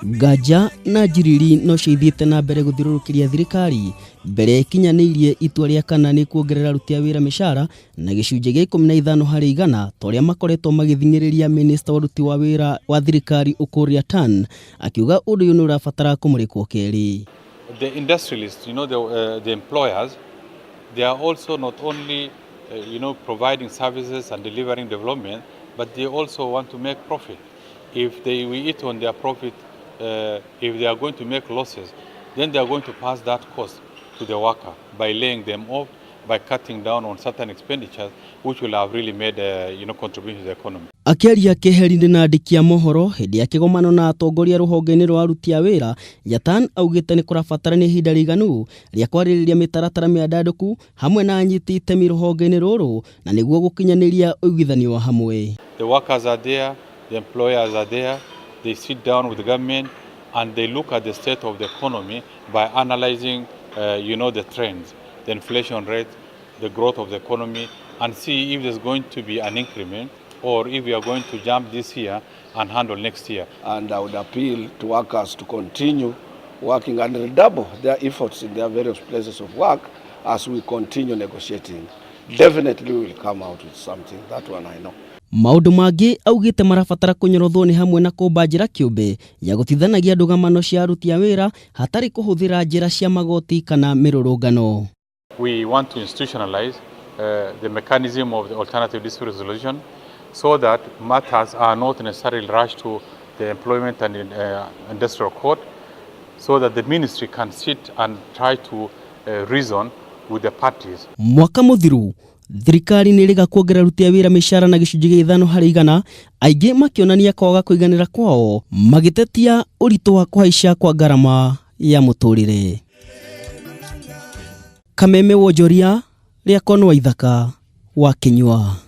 Nganja na njiriri no cio ithiĩte na mbere gũthiũrũrũkĩria thirikari mbere ĩkinyanĩirie itua rĩa kana nĩ kuongerera aruti a wĩra mĩcara na gĩcunjĩ gĩa 15 harĩ igana ta ũrĩa makoretwo magĩthing'ĩrĩria minista wa ũruti wa wĩra wa thirikari Ukur Yatani akiuga ũndũ ũyũ nĩ ũrabatara kũmũrĩkwo kerĩ. The industrialists, the employers, they are also not only providing services and delivering development, but they also want to make profit. If they will eat on their profit, if they are going to make losses, then they are going to pass that cost to the worker by laying them off, by cutting down on certain expenditures, which will have really made a contribution to the economy. Akĩaria keheri-inĩ na andĩki a mohoro hĩndĩ ya kĩgomano na atongoria rũhonge-inĩ rwa aruti a wĩra, Yatani augĩte nĩ kũrabatarania ihinda rĩiganu rĩa kwarĩrĩria mĩtaratara mĩandandũku hamwe na anyiti itemi rũhonge-inĩ rũrũ na nĩguo gũkinyanĩria ũiguithanio wa hamwe. The workers are there, the employers are there, they sit down with the government and they look at the state of the economy by analyzing the trends, the inflation rate, the growth of the economy, and see if there's going to be an increment or if we are going to jump this year and handle next year. And I would appeal to workers to continue working and redouble their efforts in their various places of work as we continue negotiating. Definitely we will come out with something, that one I know. Maũndũ mangĩ augĩte marabatara kũnyorothwo nĩ hamwe na kũmba njĩra kĩũmbe ya gũtithanagia ndũgamano cia aruti a wĩra hatarĩ kũhũthĩra njĩra cia magoti kana mĩrũrũngano. We want to institutionalize the mechanism of the alternative dispute resolution so that matters are not necessarily rushed to the Employment and Industrial Court, so that the ministry can sit and try to reason with the parties. Mwaka mũthiru thirikari nĩ ĩrĩga kuongerera aruti a wĩra mĩcara na gĩcunjĩ gĩa 5 harĩ igana, aingĩ makĩonania kwaga kũiganĩra kwao magĩtetia ũritũ wa kũhaica kwa ngarama ya mũtũrĩre. Kameme Wonjoria, Rĩakonwa Ithaka wa Kĩnyua.